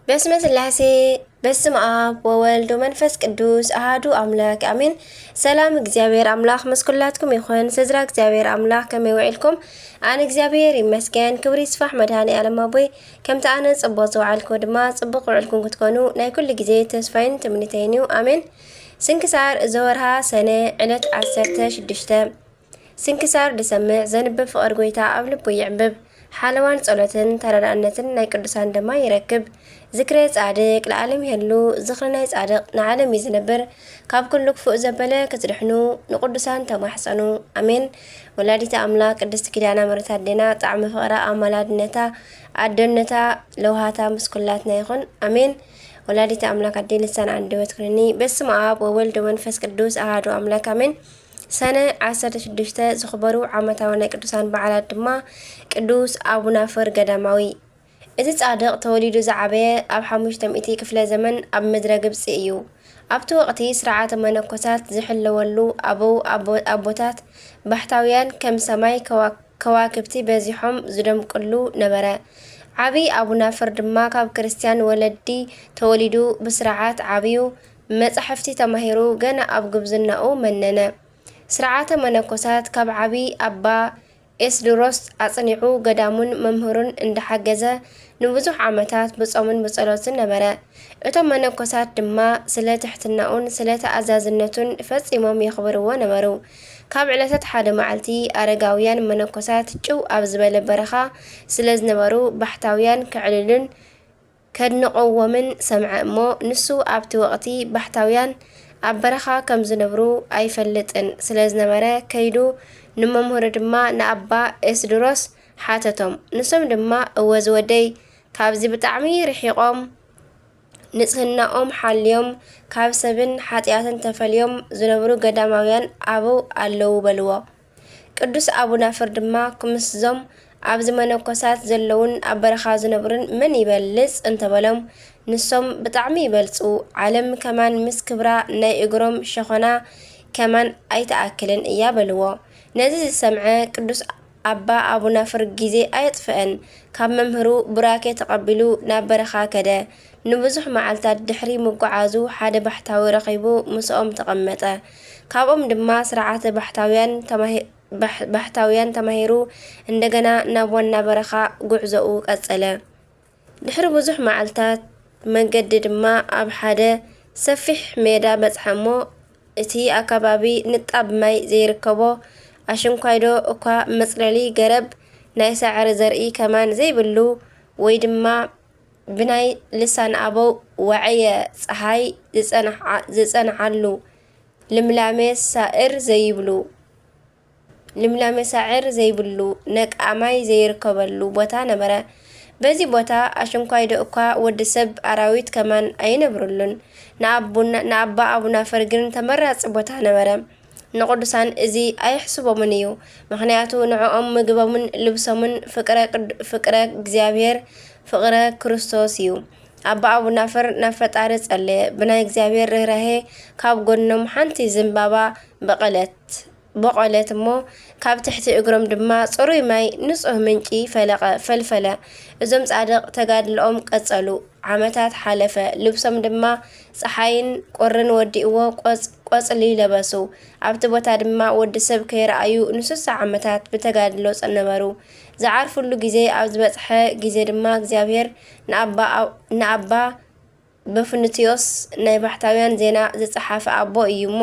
በስመ ስላሴ፣ በስመ ኣብ ወወልድ ወመንፈስ ቅዱስ ኣሃዱ ኣምላክ ኣሜን። ሰላም እግዚኣብሔር ኣምላክ ምስ ኩላትኩም ይኹን። ስድራ እግዚኣብሔር ኣምላክ ከመይ ውዒልኩም? ኣነ እግዚኣብሔር ይመስገን፣ ክብሪ ይስፋሕ መድኃኔ ዓለም ኣቦይ። ከምቲ ኣነ ጽቡቕ ዝወዓልኩ ድማ ጽቡቕ ውዕልኩም ክትኮኑ ናይ ኩሉ ግዜ ተስፋይን ትምኒተይን እዩ። ኣሜን። ስንክሳር ዘወርሃ ሰነ ዕለት ዓሰርተ ሽዱሽተ። ስንክሳር ድሰምዕ ዘንብብ ፍቕር ጎይታ ኣብ ልቡ ይዕምብብ። ሓለዋን ጸሎትን ተረዳእነትን ናይ ቅዱሳን ድማ ይረክብ። ዝክረ ጻድቅ ለዓለም ይህሉ፣ ዝኽሪ ናይ ጻድቅ ንዓለም እዩ ዝነብር። ካብ ኩሉ ክፉእ ዘበለ ክትድሕኑ ንቅዱሳን ተማሕጸኑ። ኣሜን። ወላዲተ ኣምላክ ቅድስት ኪዳነ ምሕረት ኣዴና ጣዕሚ ፍቕራ ኣማላድነታ ኣደነታ ለውሃታ ምስ ኩላትና ይኹን። ኣሜን። ወላዲተ ኣምላክ ኣዴ ልሳን ኣንደበት ኩንኒ። በስመ ኣብ ወወልድ ወመንፈስ ቅዱስ ኣሃዱ ኣምላክ ኣሜን። ሰነ ዓሰርተ ሽዱሽተ ዝኽበሩ ዓመታዊ ናይ ቅዱሳን በዓላት ድማ ቅዱስ ኣቡናፍር ገዳማዊ። እዚ ጻድቕ ተወሊዱ ዝዓበየ ኣብ ሓሙሽተ ሚእቲ ክፍለ ዘመን ኣብ ምድረ ግብጺ እዩ። ኣብቲ ወቕቲ ስርዓተ መነኮሳት ዝሕለወሉ ኣበው ኣቦ-፣ ኣቦታት ባሕታውያን ከም ሰማይ ከዋ-፣ ከዋክብቲ በዚሖም ዝደምቅሉ ነበረ። ዓቢ ኣቡናፍር ድማ ካብ ክርስትያን ወለዲ ተወሊዱ ብስርዓት ዓብዩ መጻሕፍቲ ተማሂሩ ገና ኣብ ጉብዝናኡ መነነ። ስርዓተ መነኮሳት ካብ ዓቢ ኣባ ኤስድሮስ ኣጽኒዑ ገዳሙን መምህሩን እንዳሓገዘ ንብዙሕ ዓመታት ብጾምን ብጸሎትን ነበረ። እቶም መነኮሳት ድማ ስለ ትሕትናኡን ስለ ተኣዛዝነቱን ፈጺሞም የኽብርዎ ነበሩ። ካብ ዕለታት ሓደ መዓልቲ ኣረጋውያን መነኮሳት ጭው ኣብ ዝበለ በረኻ ስለ ዝነበሩ ባሕታውያን ከዕልሉን ከድንቕዎምን ሰምዐ እሞ፣ ንሱ ኣብቲ ወቕቲ ባሕታውያን ኣብ በረኻ ከም ዝነብሩ ኣይፈልጥን ስለ ዝነበረ፣ ከይዱ ንመምህሩ ድማ ንኣባ ኤስድሮስ ሓተቶም። ንሶም ድማ፣ "እወ ዝወደይ፣ ካብዚ ብጣዕሚ ርሒቖም፣ ንጽህናኦም ሓልዮም፣ ካብ ሰብን ሓጢኣትን ተፈልዮም ዝነብሩ ገዳማውያን ኣበው ኣለዉ" በልዎ። ቅዱስ ኣቡናፍር ድማ ምስዞም ኣብዚ መነኮሳት ዘለዉን ኣብ በረኻ ዝነብሩን መን ይበልጽ እንተበሎም፣ ንሶም ብጣዕሚ ይበልጹ፣ ዓለም ከማን ምስ ክብራ ናይ እግሮም ሸኾና ከማን ኣይትኣክልን እያ በልዎ። ነዚ ዝሰምዐ ቅዱስ ኣባ ኣቡናፍር ግዜ ኣየጥፍአን፣ ካብ መምህሩ ቡራኬ ተቐቢሉ ናብ በረኻ ከደ። ንብዙሕ መዓልታት ድሕሪ ምጉዓዙ ሓደ ባሕታዊ ረኺቡ ምስኦም ተቐመጠ። ካብኦም ድማ ስርዓተ ባሕታውያን ተማሂ-፣ ባሕ-፣ ባሕታውያን ተማሂሩ እንደገና ናብ ዋና በረኻ ጉዕዞኡ ቀጸለ። ድሕሪ ብዙሕ መዓልታት መንገዲ ድማ ኣብ ሓደ ሰፊሕ ሜዳ በጽሐ እሞ እቲ ኣከባቢ ንጣብ ማይ ዘይርከቦ፣ ኣሽንኳይዶ እኳ መጽለሊ ገረብ ናይ ሳዕሪ ዘርኢ ከማን ዘይብሉ ወይ ድማ ብናይ ልሳን ኣበው ወዐየ ጸሓይ ዝጸንዓ-፣ ዝጸንዓሉ ልምላሜ ሳዕር ዘይብሉ፣ ልምላሜ ሳዕር ዘይብሉ ነቃ ማይ ዘይርከበሉ ቦታ ነበረ። በዚ ቦታ ኣሽንኳይዶ እኳ ወዲ ሰብ ኣራዊት ከማን ኣይነብርሉን። ንኣቡና-፣ ንኣባ ኣቡናፍር ግን ተመራጺ ቦታ ነበረ። ንቅዱሳን እዚ ኣይሕስቦምን እዩ። ምኽንያቱ ንዕኦም ምግቦምን ልብሶምን ፍቅረ ቅድ-፣ ፍቅረ እግዚኣብሔር፣ ፍቅረ ክርስቶስ እዩ። ኣባ ኣቡናፍር ናብ ፈጣሪ ጸለየ። ብናይ እግዚኣብሔር ርህራሄ ካብ ጎኖም ሓንቲ ዝምባባ በቐለት። በቖለት እሞ ካብ ትሕቲ እግሮም ድማ ጽሩይ ማይ ንጹህ ምንጪ ፈለቐ፣ ፈልፈለ። እዞም ጻድቕ ተጋድልኦም ቀጸሉ። ዓመታት ሓለፈ። ልብሶም ድማ ጸሓይን ቁርን ወዲእዎ ቆጽ-፣ ቆጽሊ ለበሱ። ኣብቲ ቦታ ድማ ወዲ ሰብ ከይረኣዩ ንስሳ ዓመታት ብተጋድሎ ጸ-፣ ነበሩ። ዝዓርፍሉ ግዜ ኣብ ዝበጽሐ ግዜ ድማ እግዚኣብሔር ንኣባ፣ ንኣባ በፍኑትዮስ ናይ ባሕታውያን ዜና ዝጸሓፈ ኣቦ እዩ እሞ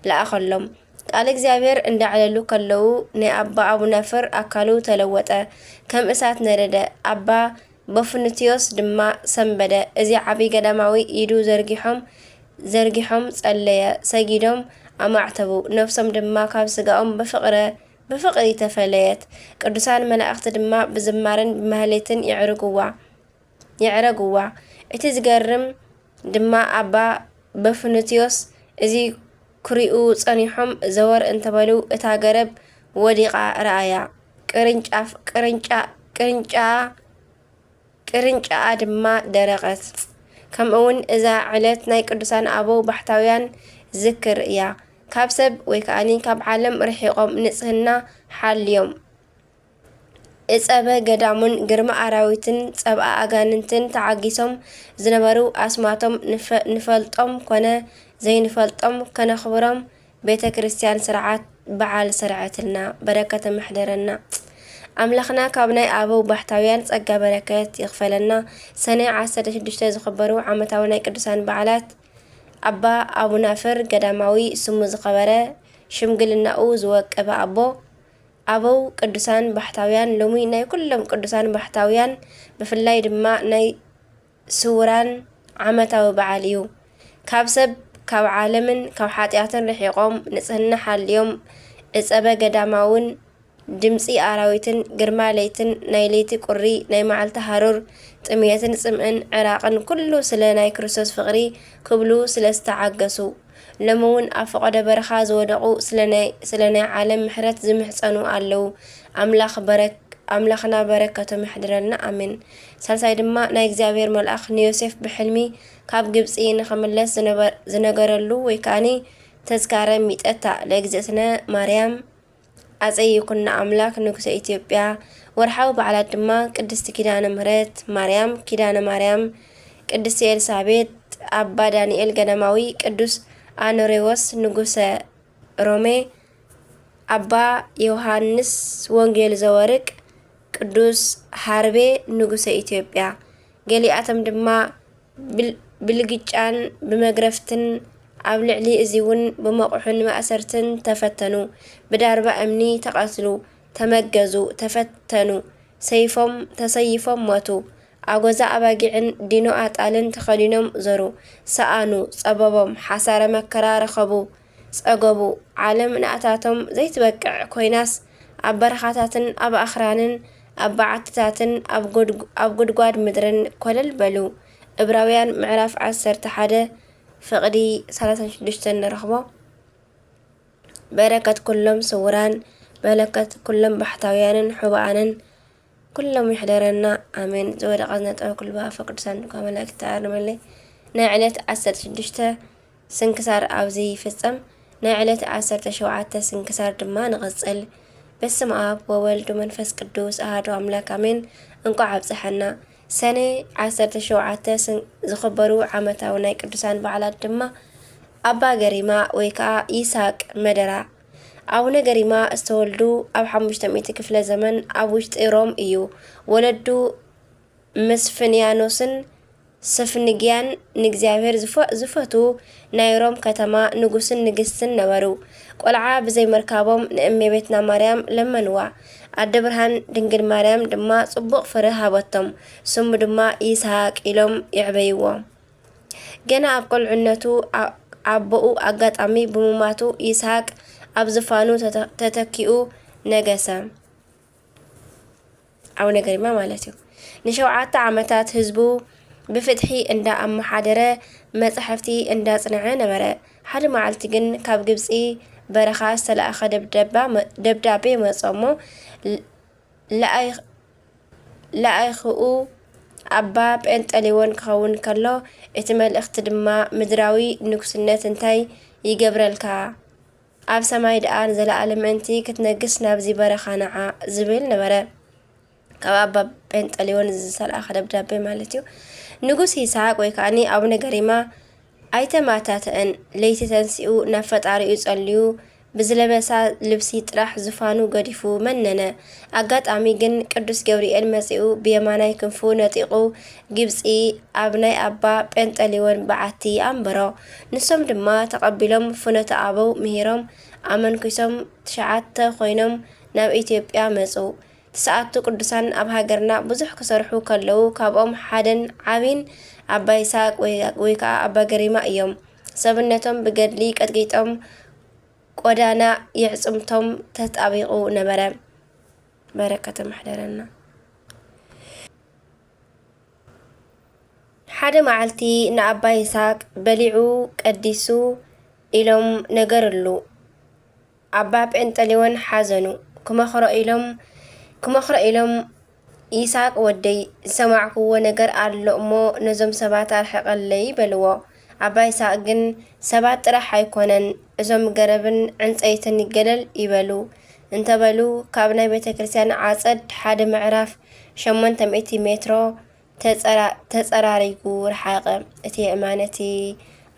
ለኣኸሎም። ቃል እግዚኣብሔር እንዳዕለሉ ከለዉ ናይ ኣባ ኣቡናፍር ኣካሉ ተለወጠ፣ ከም እሳት ነደደ። ኣባ በፍኑትዮስ ድማ ሰንበደ። እዚ ዓቢ ገዳማዊ ኢዱ ዘርጊሖም፣ ዘርጊሖም ጸለየ፣ ሰጊዶም ኣማዕተቡ። ነፍሶም ድማ ካብ ስጋኦም ብፍቕረ፣ ብፍቕሪ ተፈለየት። ቅዱሳን መላእኽቲ ድማ ብዝማሬን ብማህሌትን የዕርግዋ፣ የዕረግዋ። እቲ ዝገርም ድማ ኣባ በፍኑትዮስ እዚ ክሪኡ ጸኒሖም ዘወር እንተበሉ እታ ገረብ ወዲቓ ረኣያ። ቅርንጫፍ-፣ ቅርንጫ-፣ ቅርንጫ-፣ ቅርንጫኣ ድማ ደረቐት። ከምኡውን እዛ ዕለት ናይ ቅዱሳን ኣበው ባሕታውያን ዝክር እያ። ካብ ሰብ ወይ ከኣኒ ካብ ዓለም ርሒቖም ንጽህና ሓልዮም እጸበ ገዳሙን ግርማ ኣራዊትን ጸብኣ ኣጋንንትን ተዓጊሶም ዝነበሩ ኣስማቶም ንፈ-፣ ንፈልጦም ኮነ ዘይንፈልጦም ከነኽብሮም ቤተ ክርስቲያን ስርዓት በዓል ሰርዐትልና። በረከተ ምሕደረና። ኣምላኽና ካብ ናይ ኣበው ባሕታውያን ጸጋ በረከት ይኽፈለና። ሰነ ዓሰርተ ሽዱሽተ ዝኽበሩ ዓመታዊ ናይ ቅዱሳን በዓላት። ኣባ ኣቡናፍር ገዳማዊ ስሙ ዝኸበረ ሽምግልናኡ ዝወቀበ ኣቦ። ኣበው ቅዱሳን ባሕታውያን ሎሚ ናይ ኩሎም ቅዱሳን ባሕታውያን ብፍላይ ድማ ናይ ስውራን ዓመታዊ በዓል እዩ። ካብ ሰብ ካብ ዓለምን ካብ ሓጢኣትን ርሒቖም ንጽህና ሓልዮም እጸበ ገዳማውን ድምጺ ኣራዊትን ግርማ ለይትን ናይ ለይቲ ቁሪ ናይ መዓልቲ ሃሩር ጥምየትን ጽምእን ዕራቕን ኩሉ ስለ ናይ ክርስቶስ ፍቕሪ ክብሉ ስለ ዝተዓገሱ ሎሚ እውን ኣብ ፈቐዶ በረኻ ዝወደቑ ስለ ናይ፣ ስለ ናይ ዓለም ምሕረት ዝምሕጸኑ ኣለዉ። ኣምላኽ በረክ-፣ ኣምላኽና በረከቶም ይሕድረልና። ኣሜን። ሳልሳይ ድማ ናይ እግዚኣብሔር መልኣኽ ንዮሴፍ ብሕልሚ ካብ ግብጺ ንኽምለስ ዝነበር-፣ ዝነገረሉ ወይ ከኣኒ ተዝካረ ሚጠታ ለእግዝእትነ ማርያም ኣጸይኩና ኣምላክ ንጉሰ ኢትዮጵያ። ወርሓዊ በዓላት ድማ ቅድስቲ ኪዳነ ምህረት ማርያም፣ ኪዳነ ማርያም፣ ቅድስቲ ኤልሳቤጥ፣ ኣባ ዳንኤል ገዳማዊ፣ ቅዱስ ኣኖሬዎስ ንጉሰ ሮሜ፣ ኣባ ዮሃንስ ወንጌል ዘወርቅ፣ ቅዱስ ሃርቤ ንጉሰ ኢትዮጵያ። ገሊኣቶም ድማ ብል-፣ ብልግጫን ብመግረፍትን ኣብ ልዕሊ እዚ እውን ብመቑሕን ማእሰርትን ተፈተኑ። ብዳርባ እምኒ ተቐትሉ፣ ተመገዙ፣ ተፈተኑ፣ ሰይፎም፣ ተሰይፎም ሞቱ። ኣጎዛ ኣባጊዕን ዲኖ ኣጣልን ተኸዲኖም ዞሩ፣ ሰኣኑ፣ ጸበቦም፣ ሓሳረ መከራ ረኸቡ፣ ጸገቡ። ዓለም ንኣታቶም ዘይትበቅዕ ኮይናስ፣ ኣብ በረኻታትን ኣብ ኣኽራንን ኣብ በዓትታትን ኣብ ጎድጉ-፣ ኣብ ጉድጓድ ምድርን ኮለል በሉ። እብራውያን ምዕራፍ ዓሰርተ ሓደ ፍቕዲ ሰላሳን ሽዱሽተን ንረኽቦ። በረከት ኩሎም ስውራን፣ በረከት ኩሎም ባሕታውያንን ሕቡኣንን ኩሎም ይሕደረና። ኣሜን። ዝወደቐ ዝነጠበ ኩሉ ብኣፈ ቅዱሳን ድኳ መላእክት ተኣርመለይ። ናይ ዕለት ዓሰርተ ሽዱሽተ ስንክሳር ኣብዚ ይፍጸም። ናይ ዕለት ዓሰርተ ሸውዓተ ስንክሳር ድማ ንቐጽል። በስመ ኣብ ወወልድ ወመንፈስ ቅዱስ ኣሐዱ ኣምላክ ኣሜን። እንቋዕ ኣብጽሐና። ሰነ ዓሰርተ ሸውዓተ ስን-፣ ዝኽበሩ ዓመታዊ ናይ ቅዱሳን በዓላት ድማ ኣባ ገሪማ ወይ ከኣ ይስሐቅ መደራ። ኣቡነ ገሪማ ዝተወልዱ ኣብ ሓሙሽተ ሚእቲ ክፍለ ዘመን ኣብ ውሽጢ ሮም እዩ። ወለዱ መስፍንያኖስን ሰፍንግያን ንእግዚኣብሔር ዝፈ-፣ ዝፈትዉ ናይ ሮም ከተማ ንጉስን ንግስትን ነበሩ። ቆልዓ ብዘይምርካቦም ንእመቤትና ማርያም ለመንዋ። ኣደ ብርሃን ድንግል ማርያም ድማ ጽቡቕ ፍረ ሃበቶም። ስሙ ድማ ይስሐቅ ኢሎም የዕበይዎ። ገና ኣብ ቁልዕነቱ ኣ-፣ ኣቦኡ ኣጋጣሚ ብምማቱ ይስሐቅ ኣብ ዝፋኑ ተተ-፣ ተተኪኡ ነገሰ። ኣቡነ ገሪማ ማለት እዩ። ንሸውዓተ ዓመታት ህዝቡ ብፍትሒ እንዳ ኣመሓደረ መጻሕፍቲ እንዳጽንዐ ነበረ። ሓደ መዓልቲ ግን ካብ ግብጺ በረኻ ዝተላእኸ ደብደባ መ-፣ ደብዳቤ መጾ እሞ ል-፣ ለኣይኽ-፣ ለኣይኽኡ ኣባ ጴንጠሌዎን ክኸውን ከሎ፣ እቲ መልእኽቲ ድማ ምድራዊ ንጉስነት እንታይ ይገብረልካ? ኣብ ሰማይ ደኣ ንዘለኣለም ምእንቲ ክትነግስ ናብዚ በረኻ ንዓ ዝብል ነበረ። ካብ ኣባ ጴንጠሌዎን ዝተላእኸ ደብዳቤ ማለት እዩ። ንጉስ ይስሐቅ ወይ ከኣኒ ኣቡነ ገሪማ ኣይተማታተአን። ለይቲ ተንሲኡ ናብ ፈጣሪኡ ጸልዩ ብዝለበሳ ልብሲ ጥራሕ ዝፋኑ ገዲፉ መነነ። ኣጋጣሚ ግን ቅዱስ ገብርኤል መጺኡ ብየማናይ ክንፉ ነጢቑ ግብጺ ኣብ ናይ ኣባ ጴንጠሌዎን በዓቲ ኣንበሮ። ንሶም ድማ ተቐቢሎም ፍኖተ ኣበው ምሂሮም ኣመንኪሶም ትሽዓተ ኮይኖም ናብ ኢትዮጵያ መጹ። ትስዓቱ ቅዱሳን ኣብ ሃገርና ብዙሕ ክሰርሑ ከለዉ ካብኦም ሓደን ዓቢን ኣባ ይስሐቅ ወይ፣ ወይ ከኣ ኣባ ገሪማ እዮም። ሰብነቶም ብገድሊ ቀጥቂጦም ቆዳና የዕጽምቶም ተጣቢቑ ነበረ። በረከተ ምሕደረና። ሓደ መዓልቲ ንኣባ ይስሐቅ በሊዑ ቀዲሱ ኢሎም ነገርሉ። ኣባ ጴንጠሌዎን ሓዘኑ። ክመኽሮ ኢሎም፣ ክመኽሮ ኢሎም፣ "ይስሐቅ ወደይ፣ ዝሰማዕክዎ ነገር ኣሎ እሞ ነዞም ሰባት ኣርሕቐለይ" በልዎ። ኣባ ይስሐቅ ግን፣ "ሰባት ጥራሕ ኣይኮነን፣ እዞም ገረብን ዕንጸይትን ገለል ይበሉ፣ እንተበሉ፣ ካብ ናይ ቤተ ክርስቲያን ዓጸድ ሓደ ምዕራፍ ሸሞንተ ሚእቲ ሜትሮ ተጸራ-፣ ተጸራሪጉ ረሓቐ። እቲ የእማን እቲ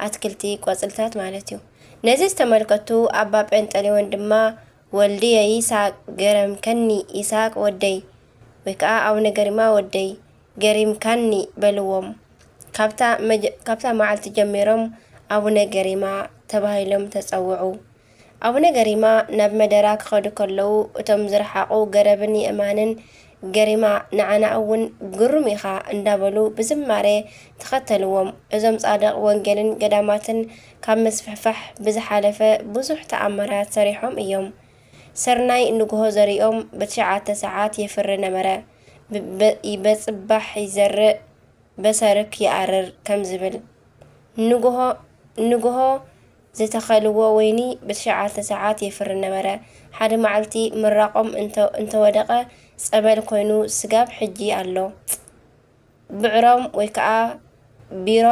ኣትክልቲ ቆጽልታት ማለት እዩ። ነዚ ዝተመልከቱ ኣባ ጴንጠሌዎን ድማ፣ "ወልድየ ይስሐቅ ገረምከኒ፣ ይስሐቅ ወደይ፣ ወይ ከዓ ኣቡነ ገሪማ ወደይ፣ ገሪምካኒ" በልዎም። ካብታ መጀ-፣ ካብታ መዓልቲ ጀሚሮም ኣቡነ ገሪማ ተባሂሎም ተጸውዑ። ኣቡነ ገሪማ ናብ መደራ ክኸዱ ከለዉ፣ እቶም ዝረሓቑ ገረብን የእማንን ገሪማ፣ "ንዓና እውን ግሩም ኢኻ" እንዳበሉ ብዝማሬ ተኸተልዎም። እዞም ጻድቕ ወንጌልን ገዳማትን ካብ ምስፍሕፋሕ ብዝሓለፈ ብዙሕ ተኣምራት ሰሪሖም እዮም። ስርናይ ንግሆ ዘሪኦም ብትሽዓተ ሰዓት የፍሪ ነበረ። ብ-፣ በ-፣ በጽባሕ ይዘርእ፣ በሰርክ ይኣርር ከም ዝብል። ንግሆ፣ ንግሆ ዝተኸልዎ ወይኒ ብትሽዓተ ሰዓት የፍሪ ነበረ። ሓደ መዓልቲ ምራቖም እንተ-፣ እንተወደቐ ጸበል ኮይኑ ስጋብ ሕጂ ኣሎ። ብዕሮም ወይ ከዓ ቢሮ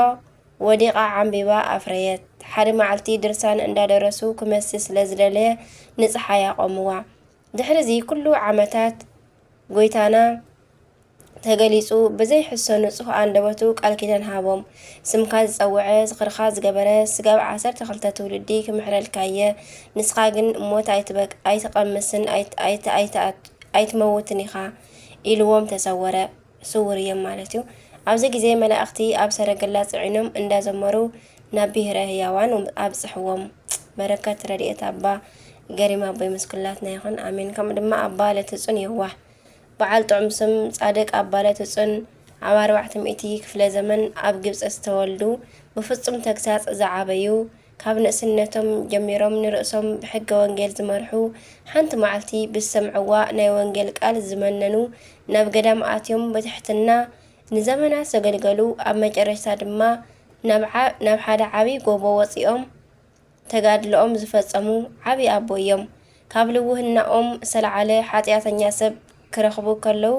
ወዲቓ ዓምቢባ ኣፍረየት። ሓደ መዓልቲ ድርሳን እንዳደረሱ ክመስል ስለ ዝደለየ ንጸሓይ ኣቖምዋ። ድሕሪ እዚ ኩሉ ዓመታት ጎይታና ተገሊጹ ብዘይ ሕሶ ንጹህ ኣንደበቱ ቃል ኪዳን ሃቦም። "ስምካ ዝጸውዐ፣ ዝኽርኻ ዝገበረ፣ ስጋብ ዓሰርተ ክልተ ትውልዲ ክምሕረልካየ፣ ንስኻ ግን ሞት ኣይትበቅ-፣ ኣይትቐምስን፣ ኣይት-፣ ኣይት-፣ ኣይትኣት-፣ ኣይትመውትን ኢኻ" ኢልዎም ተሰወረ። ስውር እዮም ማለት እዩ። ኣብዚ ግዜ መላእኽቲ ኣብ ሰረገላ ጽዒኖም እንዳዘመሩ ናብ ብሔረ ህያዋን ኣብጽሕዎም። በረከት ረድኤት ኣባ ገሪማ ኣቦይ ምስ ኩላትና ይኹን፣ ኣሜን። ከምኡ ድማ ኣባ ለትጹን የዋህ በዓል ጥዑም ስም ጻድቅ ኣባ ለትጹን ኣብ ኣርባዕተ ሚእቲ ክፍለ ዘመን ኣብ ግብጺ ዝተወልዱ፣ ብፍጹም ተግሳጽ ዝዓበዩ፣ ካብ ንእስነቶም ጀሚሮም ንርእሶም ብሕገ ወንጌል ዝመርሑ፣ ሓንቲ መዓልቲ ብዝሰምዕዋ ናይ ወንጌል ቃል ዝመነኑ፣ ናብ ገዳም ኣትዮም ብትሕትና ንዘመናት ዘገልገሉ፣ ኣብ መጨረሽታ ድማ ናብ ዓ-፣ ናብ ሓደ ዓቢ ጎቦ ወጺኦም ተጋድሎኦም ዝፈጸሙ ዓቢ ኣቦ እዮም። ካብ ልውህናኦም ዝተለዓለ ሓጢኣተኛ ሰብ ክረኽቡ ከለዉ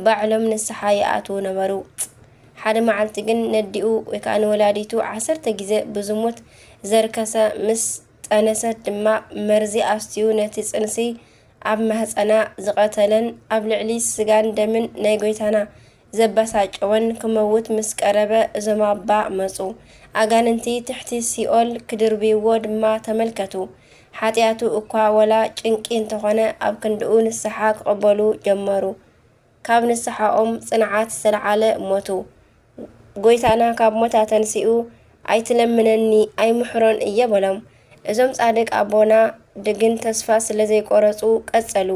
ባዕሎም ንስሓ ይኣትዉ ነበሩ። ሓደ መዓልቲ ግን ነዲኡ ወይ ከኣ ንወላዲቱ ዓሰርተ ግዜ ብዝሙት ዘርከሰ፣ ምስ ጠነሰት ድማ መርዚ ኣስትዩ ነቲ ጽንሲ ኣብ ማህጸና ዝቐተለን ኣብ ልዕሊ ስጋን ደምን ናይ ጎይታና ዘበሳጨወን ክመውት ምስ ቀረበ እዞም ኣባ መጹ። ኣጋንንቲ ትሕቲ ሲኦል ክድርብይዎ ድማ ተመልከቱ። ሓጢኣቱ እኳ ወላ ጭንቂ እንተኾነ ኣብ ክንድኡ ንስሓ ክቕበሉ ጀመሩ። ካብ ንስሓኦም ጽንዓት ዝተለዓለ ሞቱ። ጎይታና ካብ ሞት ኣተንሲኡ፣ "ኣይትለምነኒ፣ ኣይምሕሮን እየ" በሎም። እዞም ጻድቅ ኣቦና ድ-፣ ግን ተስፋ ስለ ዘይቆረጹ ቀጸሉ።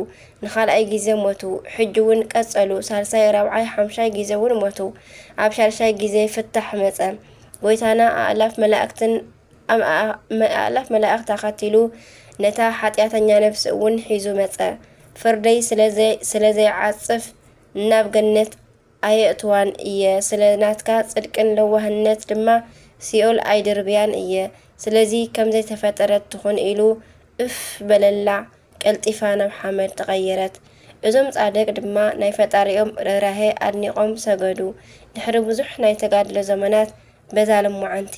ንኻልኣይ ግዜ ሞቱ። ሕጂ እውን ቀጸሉ። ሳልሳይ፣ ራብዓይ፣ ሓምሻይ ግዜ እውን ሞቱ። ኣብ ሻድሻይ ግዜ ፍታሕ መጸ። ጎይታና ኣእላፍ መላእክትን፣ ኣም-፣ ኣ-፣ መ-፣ ኣእላፍ መላእክት ኣኸቲሉ ነታ ሓጢኣተኛ ነፍሲ እውን ሒዙ መጸ። "ፍርደይ ስለ ዘይ-፣ ስለ ዘይዓጽፍ ናብ ገነት ኣየእትዋን እየ፣ ስለ ናትካ ጽድቅን ለዋህነት ድማ ሲኦል ኣይድርብያን እየ። ስለዚ ከም ዘይተፈጠረት ትኹን" ኢሉ እፍ በለላ፣ ቀልጢፋ ናብ ሓመድ ተቐየረት። እዞም ጻድቅ ድማ ናይ ፈጣሪኦም ርህራሄ ኣድኒቖም ሰገዱ። ድሕሪ ብዙሕ ናይ ተጋድሎ ዘመናት በዛ ለማዓንቲ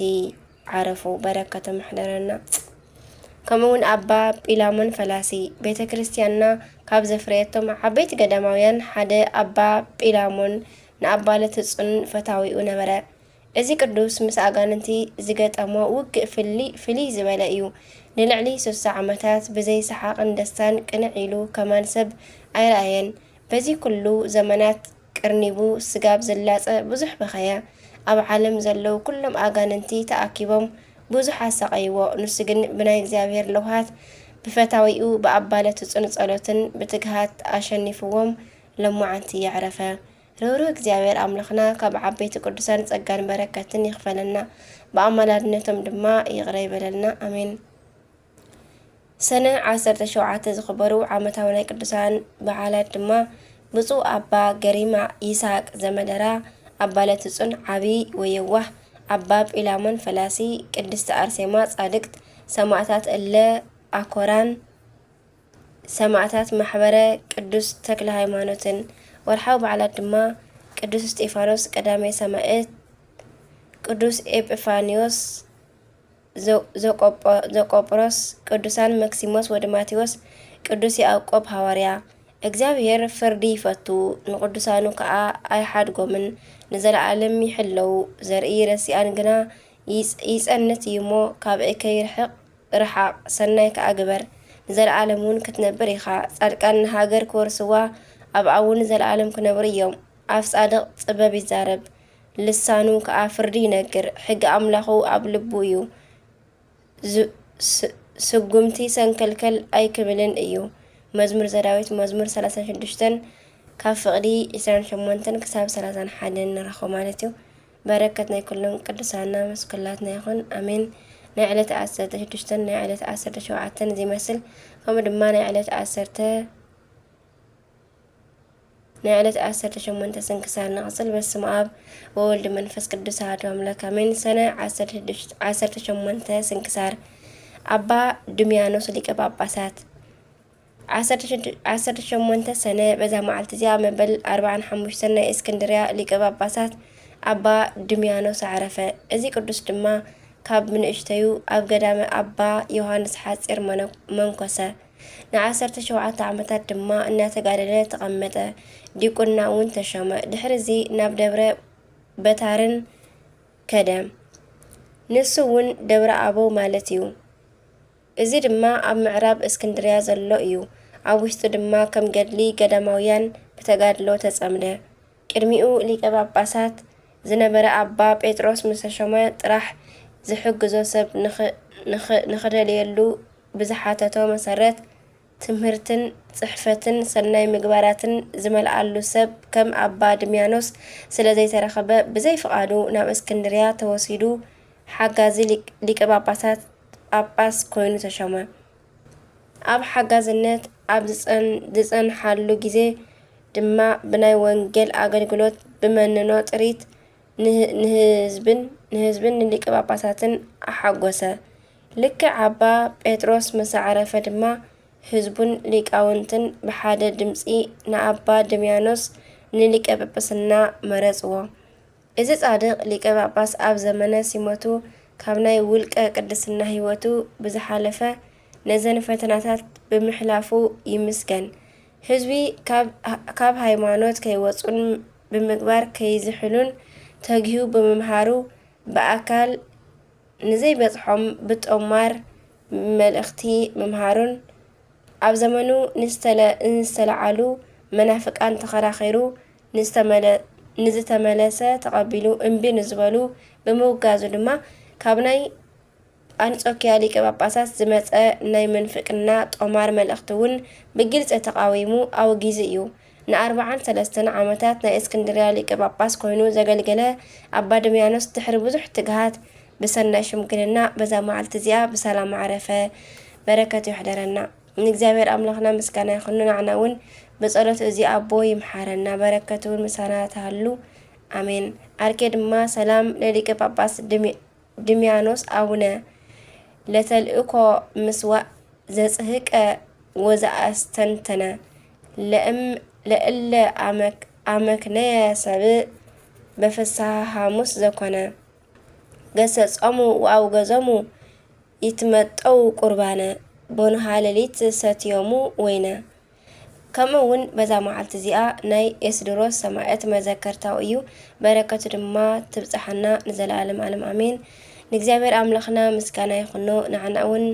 ዓረፉ። በረከቶም ይሕደረና። ከምኡ እውን ኣባ ጲላሞን ፈላሲ፣ ቤተ ክርስቲያንና ካብ ዘፍረየቶም ዓበይቲ ገዳማውያን ሓደ ኣባ ጲላሞን ንኣባ ለትጹን ፈታዊኡ ነበረ። እዚ ቅዱስ ምስ ኣጋንንቲ ዝገጠሞ ውግእ ፍሊ-፣ ፍልይ ዝበለ እዩ። ንልዕሊ ስሳ ዓመታት ብዘይ ሰሓቕን ደስታን ቅንዕ ኢሉ ከማን ሰብ ኣይረኣየን። በዚ ኩሉ ዘመናት ቅርኒቡ ስጋብ ዝላጸ ብዙሕ በኸየ። ኣብ ዓለም ዘለዉ ኩሎም ኣጋንንቲ ተኣኪቦም ብዙሕ ኣሳቐይዎ። ንሱ ግን ብናይ እግዚኣብሔር ለውሃት፣ ብፈታዊኡ ብኣባ ለትጹን ጸሎትን ብትግሃት ኣሸኒፍዎም፣ ለማዓንቲ የዕረፈ። ርህሩህ እግዚኣብሔር ኣምላኽና ካብ ዓበይቲ ቅዱሳን ጸጋን በረከትን ይኽፈለና፣ ብኣማላድነቶም ድማ ይቕረ ይበለልና። ኣሜን። ሰነ ዓሰርተ ሸውዓተ ዝኽበሩ ዓመታዊ ናይ ቅዱሳን በዓላት ድማ ብፁዕ ኣባ ገሪማ ይስሐቅ ዘመደራ፣ ኣባ ለትጹን ዓቢ ወየዋህ፣ ኣባ ጲላሞን ፈላሲ፣ ቅድስቲ ኣርሴማ ጻድቅት፣ ሰማዕታት እለ ኣኮራን፣ ሰማዕታት ማሕበረ ቅዱስ ተክለ ሃይማኖትን። ወርሓዊ በዓላት ድማ ቅዱስ እስጢፋኖስ ቀዳማይ ሰማዕት፣ ቅዱስ ኤጲፋንዮስ ዘ-፣ ዘቆጶ-፣ ዘቆጵሮስ፣ ቅዱሳን መክሲሞስ ወደ ማቴዎስ፣ ቅዱስ ያዕቆብ ሃዋርያ፣ እግዚኣብሔር ፍርዲ ይፈቱ፣ ንቅዱሳኑ ከኣ ኣይሓድጎምን፣ ንዘለዓለም ይሕለዉ። ዘርኢ ረሲኣን ግና ይጽ-፣ ይጸንት እዩ እሞ፣ ካብ እከይ ርሕቕ ርሓቕ፣ ሰናይ ከኣ ግበር፣ ንዘለዓለም እውን ክትነብር ኢኻ። ጻድቃን ንሃገር ክወርስዋ፣ ኣብኣ እውን ንዘለዓለም ክነብሩ እዮም። ኣፍ ጻድቕ ጽበብ ይዛረብ፣ ልሳኑ ከኣ ፍርዲ ይነግር። ሕጊ ኣምላኹ ኣብ ልቡ እዩ፣ ዝ-፣ ስ-፣ ስጉምቲ ሰንከልከል ኣይክብልን እዩ። መዝሙር ዘዳዊት፣ መዝሙር ሰላሳን ሽዱሽተን፣ ካብ ፍቕዲ ዕስራን ሸሞንተን ክሳብ ሰላሳን ሓደን ንረኽቦ ማለት እዩ። በረከት ናይ ኩሎም ቅዱሳና ምስ ኩላትና ይኹን፣ ኣሜን። ናይ ዕለት ዓሰርተ ሽዱሽተን ናይ ዕለት ዓሰርተ ሸውዓተን ዝመስል፣ ከምኡ ድማ ናይ ዕለት ዓሰርተ ናይ ዕለት ዓሰርተ ሸሞንተ ስንክሳር ንቕጽል። በስመ ኣብ ወወልድ መንፈስ ቅዱስ ኣሐዱ ኣምላክ ኣሜን። ሰነ ዓሰርተ ሽዱሽተ፣ ዓሰርተ ሸሞንተ ስንክሳር። ኣባ ድሚያኖስ ሊቀ ጳጳሳት። ዓሰርተ ሽዱ-፣ ዓሰርተ ሸሞንተ ሰነ በዛ መዓልቲ እዚኣ መበል ኣርባዓን ሓሙሽተን ናይ እስክንድርያ ሊቀ ጳጳሳት ኣባ ድሚያኖስ ኣዕረፈ። እዚ ቅዱስ ድማ ካብ ብንእሽተዩ ኣብ ገዳመ ኣባ ዮሃንስ ሓጺር መነ-፣ መንኮሰ። ንዓሰርተ ሸውዓተ ዓመታት ድማ እናተጋደለ ተቐመጠ። ዲቁና እውን ተሾመ። ድሕሪ እዚ ናብ ደብረ በታርን ከደ። ንሱ እውን ደብረ ኣበው ማለት እዩ። እዚ ድማ ኣብ ምዕራብ እስክንድርያ ዘሎ እዩ። ኣብ ውሽጡ ድማ ከም ገድሊ ገዳማውያን ብተጋድሎ ተጸምደ። ቅድሚኡ ሊቀ ጳጳሳት ዝነበረ ኣባ ጴጥሮስ ምስ ተሾመ ጥራሕ ዝሕግዞ ሰብ ንኽ-፣ ንኽ-፣ ንኽደልየሉ ብዝሓተቶ መሰረት ትምህርትን ጽሕፈትን ሰናይ ምግባራትን ዝመልኣሉ ሰብ ከም ኣባ ድሚያኖስ ስለ ዘይተረኸበ ብዘይ ፍቓዱ ናብ እስክንድርያ ተወሲዱ ሓጋዚ ሊቅ-፣ ሊቀ ጳጳሳት ጳጳስ ኮይኑ ተሾመ። ኣብ ሓጋዝነት ኣብ ዝጸን-፣ ዝጸንሓሉ ግዜ ድማ ብናይ ወንጌል ኣገልግሎት ብመንኖ ጥሪት ንህ-፣ ንህዝብን፣ ንህዝብን ንሊቀ ጳጳሳትን ኣሓጎሰ። ልክዕ ኣባ ጴጥሮስ ምስ ኣዕረፈ ድማ ህዝቡን ሊቃውንትን ብሓደ ድምጺ ንኣባ ድምያኖስ ንሊቀ ጳጳስና መረጽዎ። እዚ ጻድቕ ሊቀ ጳጳስ ኣብ ዘመነ ሲመቱ ካብ ናይ ውልቀ ቅድስና ህይወቱ ብዝሓለፈ ነዘን ፈተናታት ብምሕላፉ ይምስገን። ህዝቢ ካብ፣ ካብ ሃይማኖት ከይወጹን ብምግባር ከይዝሕሉን ተጊሁ ብምምሃሩ ብኣካል ንዘይበጽሖም ብጦማር መልእኽቲ ምምሃሩን ኣብ ዘመኑ ንዝተለ-፣ ንዝተለዓሉ መናፍቃን ተኸራኺሩ ንዝተመለ-፣ ንዝተመለሰ ተቐቢሉ እምቢ ንዝበሉ ብምውጋዙ ድማ ካብ ናይ ኣንጾኪያ ሊቀ ጳጳሳት ዝመጸ ናይ ምንፍቅና ጦማር መልእኽቲ እውን ብግልጺ ተቓዊሙ ኣውጊዙ እዩ። ንኣርብዓን ሰለስተን ዓመታት ናይ እስክንድርያ ሊቀ ጳጳስ ኮይኑ ዘገልገለ ኣባ ድምያኖስ ድሕሪ ብዙሕ ትግሃት ብሰናይ ሽምግልና በዛ መዓልቲ እዚኣ ብሰላም ኣዕረፈ። በረከቱ ይሕደረና። ንእግዚኣብሔር ኣምላኽና ምስጋና ይኹን፣ ንዓና እውን ብጸሎት እዚ ኣቦ ይምሓረና፣ በረከቱ እውን ምሳና ትሃሉ። ኣሜን። ኣርኬ ድማ ሰላም ለሊቀ ጳጳስ ድሚ-፣ ድምያኖስ ኣቡነ ለተልእኮ ምስዋእ ዘጽህቀ ወዘኣስተንተነ ለእም-፣ ለእለ ኣመክ-፣ ኣመክነየ ሰብእ በፍስሃ ሃሙስ ዘኮነ ገሰጾሙ ወኣውገዞሙ ይትመጠው ቁርባነ ቦንሃ ሌሊት ሰትዮሙ ወይነ። ከምኡ እውን በዛ መዓልቲ እዚኣ ናይ ኤስድሮስ ሰማዕት መዘከርታኡ እዩ። በረከቱ ድማ ትብጽሓና ንዘለዓለም ዓለም ኣሜን። ንእግዚኣብሔር ኣምላኽና ምስጋና ይኹኖ፣ ንዓና እውን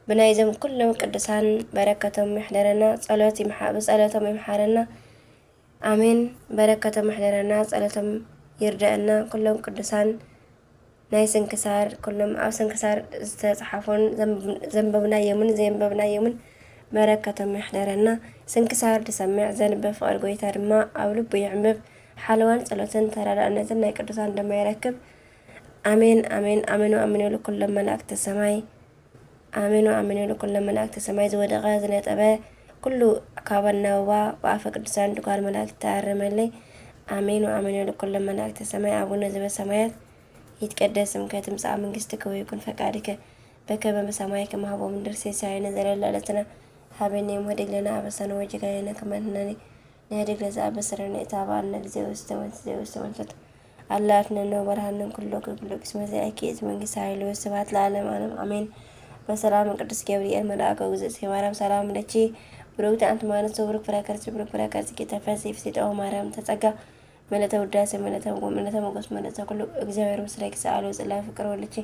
ብናይዞም ኩሎም ቅዱሳን በረከቶም ይሕደረና፣ ጸሎት ይምሓ-፣ ብጸሎቶም ይምሓረና። ኣሜን። በረከቶም ይሕደረና፣ ጸሎቶም ይርደአና። ኩሎም ቅዱሳን ናይ ስንክሳር፣ ኩሎም ኣብ ስንክሳር ዝተጽሓፉን ዘንብ-፣ ዘንበብናዮምን ዘየንበብናዮምን በረከቶም ይሕደረና። ስንክሳር ዝሰምዕ ዘንብብ ፍቕሪ ጎይታ ድማ ኣብ ልቡ ይዕምብብ። ሓለዋን ጸሎትን ተራዳእነትን ናይ ቅዱሳን ድማ ይረክብ። ኣሜን፣ ኣሜን፣ ኣሜን፣ ኣሜን ይብሉ ኩሎም መላእክተ ሰማይ። ኣሜን፣ ኣሜን ይብሉ ኩሎም መላእክተ ሰማይ። ዝወደቐ ዝነጠበ ኩሉ ካብ ኣናብባ ብኣፈ ቅዱሳን ድጓል መላእክት ተኣረመለይ። ኣሜን፣ ኣሜን ይብሉ ኩሎም መላእክተ ሰማይ። ኣቡነ ዘበሰማያት ይትቀደስ ስምከ ትምጻእ መንግስትከ ወይኩን ፈቃድከ በከመ በሰማይ ከማሁ በምድር። ሲሳየነ ዘለለ ዕለትነ ሀበነ ዮም፣ ወህድግ ለነ አበሳነ ወጌጋየነ ከመ ንሕነኒ ንህድግ ለዘአበሰረነ። ኢታብአነ እግዚኦ ውስተ መንሱት ዘኢውስተ መንሱት፣ አላ አድነነ ወበርሃነ ኩሎ ኩሎ ቅስመ ዘያኪ እቲ መንግስት ኃይል ወስብሐት ለዓለም ዓለም አሜን። በሰላም ቅዱስ ገብርኤል መልአከ ውእግዝእትኪ ማርያም ሰላም ለኪ ብሩክቲ ኣንቲ ማለት ዘብሩክ ፍረ ከርሲ ብሩክ ፍረ ከርሲ ጌታ ፈሲ ፍሲጠው ማርያም ተጸጋ መለተ ውዳሴ መለተ መጎ መለተ መጎስ መለተ ኩሉ እግዚኣብሔር ምስሌኪ ሰኣል ወጽላ ፍቅር ወልቺ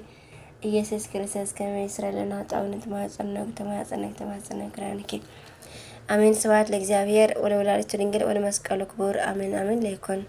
ኢየሱስ ክርስቶስ ከመ ይስረለና ጣውነት ማጸነግ ተማጸነግ ተማጸነግ ክራንኪ ኣሜን። ስብሐት ለእግዚኣብሔር ወለወላዲቱ ድንግል ወለመስቀሉ ክቡር ኣሜን ኣሜን። ለይኮን